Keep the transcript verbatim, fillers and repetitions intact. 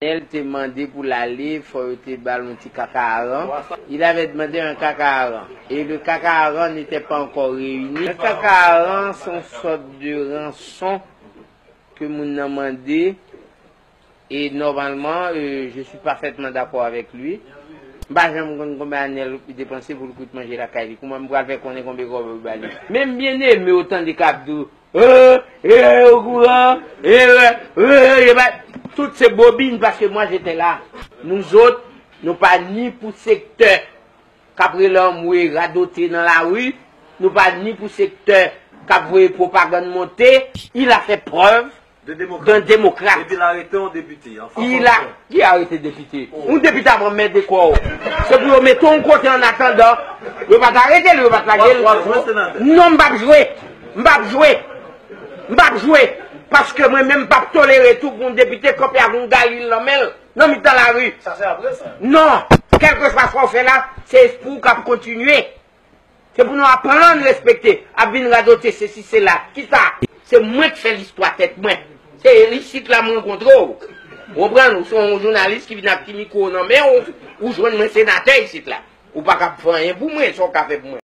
Daniel te mande pou l ale, fò yo te ba l yon ti kakaran. Il avait demandé un kakaran. Et le kakaran n'était pas encore réuni. Un kakaran, c'est une sorte de rançon ke moun nan mande. Et normalement, euh, je suis parfaitement d'accord avec lui. M pa janm konn konbyen Daniel depanse pou l kout manje lakay li. Kouman m pral fè konnen konbyen kòb yo ba li? Menm Bien-Aimé ou tande k ap di w, euh, euh, ou kouran, euh, euh, euh, euh, tout se bobin, paske mwen, j'étais là. Nou zòt, nou pa ni pou sektè k ap rele anmwe, radote nan lari, nou pa ni pou sektè k ap voye pwopagann monte. Il a fait preuve d'un démocrate. Et puis il a arrêté un député, en faisant. Il a, ki arete depite? Yon depite ap anmède kò w. Se pou yo mete w yon kote an atandan. Yo pa t arete l, yo pa t lage l. Non, m p ap jwe. M p ap jwe. M p ap jwe. Paske mwen menm, m p ap tolere tou pou yon depite kanpe ak yon galil nan men l nan mitan lari. Sa se apre sa. Non. Kèlkeswa sa w fè la, se espri w k ap kontinye. Se pou nou aprann respekte. Ap vin radote sesi, sela. Kisa? Se mwen k fè listwa tèt mwen. Se isit la m rankontre w. Ou konprann? Ou se yon jounalis ki vin ak ti mikwo nan men w, ou jwenn mwen senatè isit la. Ou pa ka fè anyen pou mwen, sa w ka fè pou mwen?